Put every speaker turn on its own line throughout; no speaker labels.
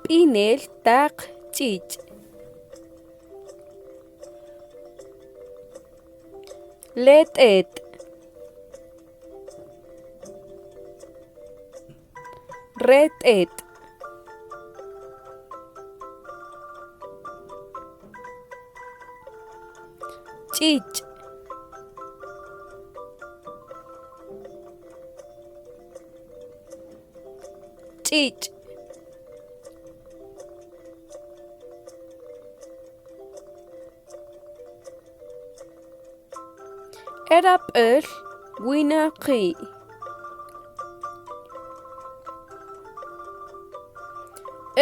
B'inel taq ch'ich'. Let'et. Ret'et. Ch'ich'. Ch'ich'. Erap'äl winaqi'.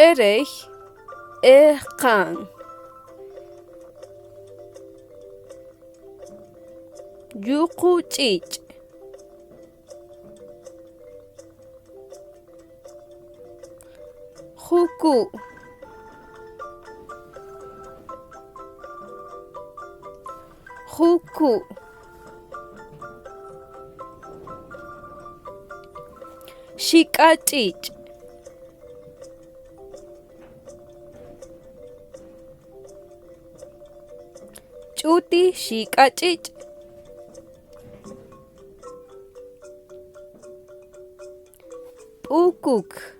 Erey ejqa'n. Yuquch'ich'. Juku'. Juku'. Xik'ach'ich'. Ch'uti xik'ach'ich'. P'ukuk.